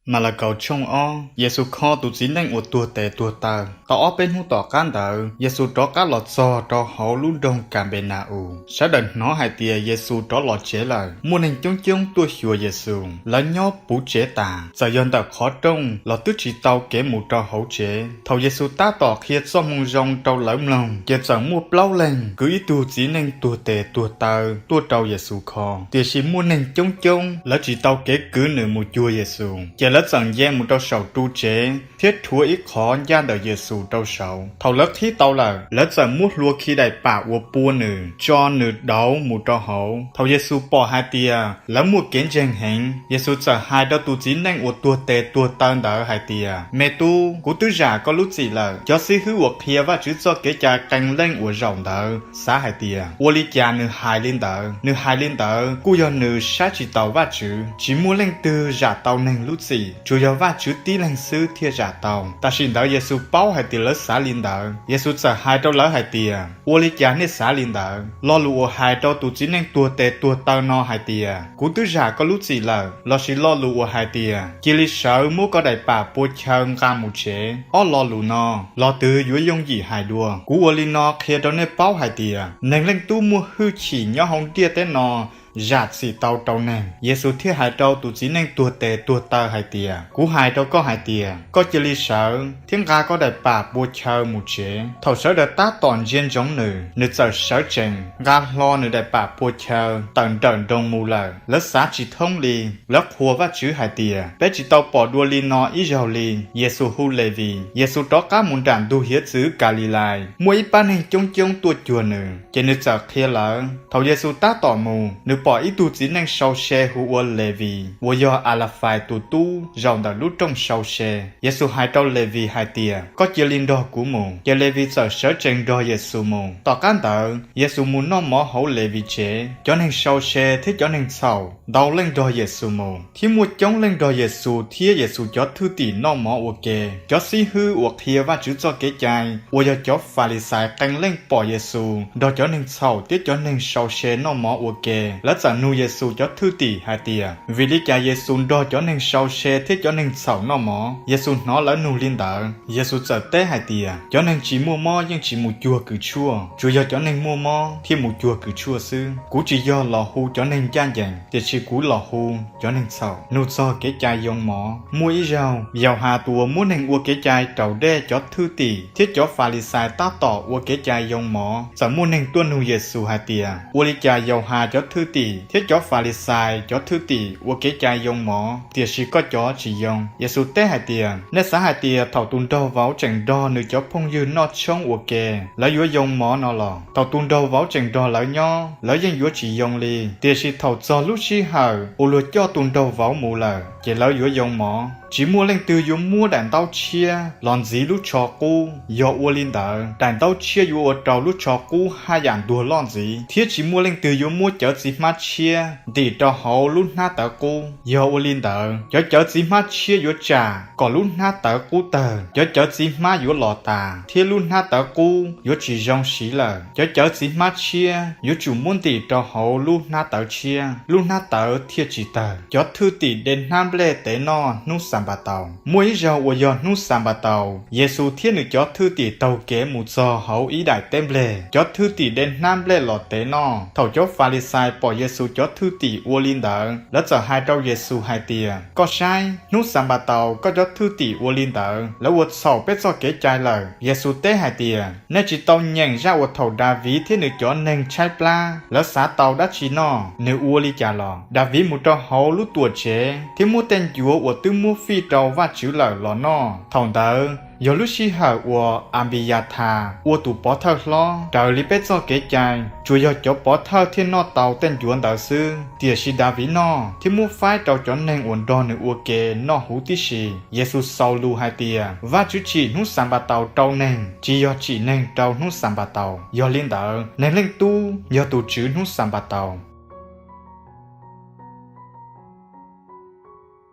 Malakaus tshooj ob. Yexus kho tus txiv neej uas tuag tes tuag taw. Tau ob peb hnub tom qab ntawd, Yexus rov qab los txog rau hauv lub nroog Kanpenas-us. Sawv daws hnov hais tias Yexus rov los tsev lawm, muaj neeg coob coob tuaj xyuas Yexus. Lawv nyob puv tsev tas, txawm yog ntawm qhov rooj los twb tsis tau kev mus rau hauv tsev. Thaum Yexus tab tom qhia Txojmoo Zoo rau lawv mloog, ces txawm muaj plaub leeg kwv ib tug txiv neej tuag tes tuag taw tuaj rau Yexus kho. Tiam sis muaj neeg coob coob, lawv tsis tau kev kwv nws mus cuag Yexus, ces lawv txawm nce mus rau saum ru tsev thiab rhuav ib qho ncaj ntawm Yexus rau saud. Thaum lawv qhib tau lawm, lawv txawm muab hlua khi daim pam uas pua nws, tso nws dauv mus rau hauv. Thaum Yexus pom hais tias lawv muaj kev ntseeg heev, Yexus txawm hais rau tus txiv neej uas tuag tes tuag taw ntawd hais tias, Me tub, kuv twb zam koj lub txim lawm. Cov xib hwb uas qhia Vajtswv txoj Kev cai qee leej uas zaum ntawd xav hais tias, Ua li cas nws hais li ntawd? Nws hais li ntawd kuj yog nws saib tsis taus Vajtswv. Tsis muaj leej twg zam tau neeg lub txim, tsuas yog Vajtswv tib leeg xwb thiaj zam tau. Tam sim ntawd Yexus paub hais tias lawv xav li ntawd, Yexus txawm hais rau lawv hais tias, Ua li cas nej xav li ntawd? Lo lus uas hais rau tus txiv neej tuag tes tuag taw no hais tias, Kuv twb zam koj lub txim lawm, lossis lo lus uas hais tias, Cia li sawv muab koj daim pam pua chaw nqa mus tsev? Ob lo lus no, los twg yuav yooj yim hais dua? Kuv ua li no qhia rau nej paub hais tias, Neeg Leej Tub muaj hwj chim nyob hauv ntiaj teb no zam txim tau rau neeg. Yexus thiaj hais rau tus txiv neej tuag tes tuag taw hais tias, Kuv hais rau koj hais tias, koj cia li sawv thiab nqa koj daim pam pua chaw mus tsev. Thaum sawv daws tab tom ntsia ntsoov nws, nws txawm sawv tsees, nqa hlo nws daim pam pua chaw, tawm nrawm nroos mus lawm. Lawv xav tsis thoob li. Lawv qhuas Vajtswv hais tias, Peb tsis tau pom dua li no ib zaug li! Yexus hu Levis. Yexus rov qab mus nram ntug hiav txwv Kalilais. Muaj ib pab neeg coob coob tuaj cuag nws, ces nws txawm qhia lawv. Thaum Yexus tab tom mus, nws pom ib tug txiv neej sau se hu ua Levis uas yog Alafais tus tub zaum ntawm lub rooj sau se. Yexus hais rau Levis hais tias, Koj cia li nrog kuv mus. Ces Levis txawm sawv tsees nrog Yexus mus. Tom qab ntawd, Yexus mus noj mov hauv Levis tsev. Cov neeg sau se thiab cov neeg txhaum ntau leej nrog Yexus mus, thiab muaj coob leej nrog Yexus thiab Yexus cov thwj tim noj mov ua ke. Cov xib hwb uas qhia Vajtswv txoj Kev cai uas yog cov Falixais qee leej pom Yexus nrog cov neeg txhaum thiab cov neeg sau se noj mov ua ke, lawv txawm nug Yexus cov thwj tim hais tias, Vim li cas Yexus nrog cov neeg sau se thiab cov neeg txhaum noj mov? Yexus hnov lawv nug li ntawd, Yexus txawm teb hais tias, Cov neeg tsis muaj mob yeej tsis mus cuag kws tshuaj, tsuas yog cov neeg muaj mob thiaj mus cuag kws tshuaj xwb. Kuv tsis yog los hu cov neeg ncaj ncees, tiam sis kuv los hu cov neeg txhaum nug txog kev cai yoo mov. Muaj ib zaug, Yauhas tus uas muab neeg ua kev cai raus dej cov thwj tim thiab cov Falixais tab tom ua kev cai yoo mov. Txawm muaj neeg tuaj nug Yexus hais tias, Ua li cas Yauhas cov thwj tim thiab cov Falixais cov thwj tim ua kev cai yoo mov, tiam sis koj cov tsis yoo? Yexus teb hais tias, Nej xav hais tias thaum tus nraug vauv tseem nrog nws cov phooj ywg noj tshoob ua ke, lawv yuav yoo mov no los? Thaum tus nraug vauv tseem nrog lawv nyob, lawv yeej yuav tsis yoo li. Tiam sis thaum txog lub sij hawm uas luag coj tus nraug vauv mus lawm, ces lawv yuav yoo mov. Tsis muaj leej twg yuav muab daim ntaub tshiab los ntxiv lub tsho qub, yog ua li ntawd, daim ntaub tshiab yuav ua rau lub tsho qub haj yam ntuag loj ntxiv. Thiab tsis muaj leej twg yuav muab cawv txiv hmab tshiab ntim rau hauv lub hnab tawv qub, yog ua li ntawd, cov cawv txiv hmab tshiab yuav tsam kom lub hnab tawv qub tawg. Cov cawv txiv hmab yuav los tas, thiab lub hnab tawv qub yuav tsis zoo siv lawm. Cov cawv txiv hmab tshiab yuav tsum muab ntim rau hauv lub hnab tawv tshiab, lub hnab tawv thiaj tsis tawg. Cov thwj tim de hnab nplej tev noj hnub Xanpataus. Muaj ib zaug uas yog hnub Xanpataus, Yexus thiab nws cov thwj tim taug kev mus txog hauv ib daim teb nplej. Cov thwj tim de hnab nplej los tev noj. Thaum cov Falixais pom Yexus cov thwj tim ua li ntawd, lawv txawm hais rau Yexus hais tias, Koj saib, hnub Xanpataus koj cov thwj tim ua li ntawd, lawv ua txhaum peb txoj kev cai lawm. Yexus teb hais tias, Nej tsis tau nyeem zaj uas thaum Daviv thiab nws cov neeg tshaib plab, lawv xav tau dab tsi noj, nws ua li cas los? Daviv mus rau hauv lub Tuamtsev thiab muab tej ncuav uas twb muab fij rau Vajtswv lawm los noj. Thaum ntawd yog lub sij hawm uas Anpiyathas ua tus pov thawj hlob. Raws li peb txoj kev cai, tsuas yog cov pov thawj thiaj noj tau tej ncuav ntawd xwb, tiam sis Daviv noj thiab muab faib rau cov neeg uas nrog nws ua ke noj huv tib si. Yexus xaus lus hais tias, Vajtswv tsim hnub Xanpataus rau neeg, tsis yog tsim neeg rau hnub Xanpataus. Yog li ntawd, Neeg Leej Tub yog tus tswv hnub Xanpataus.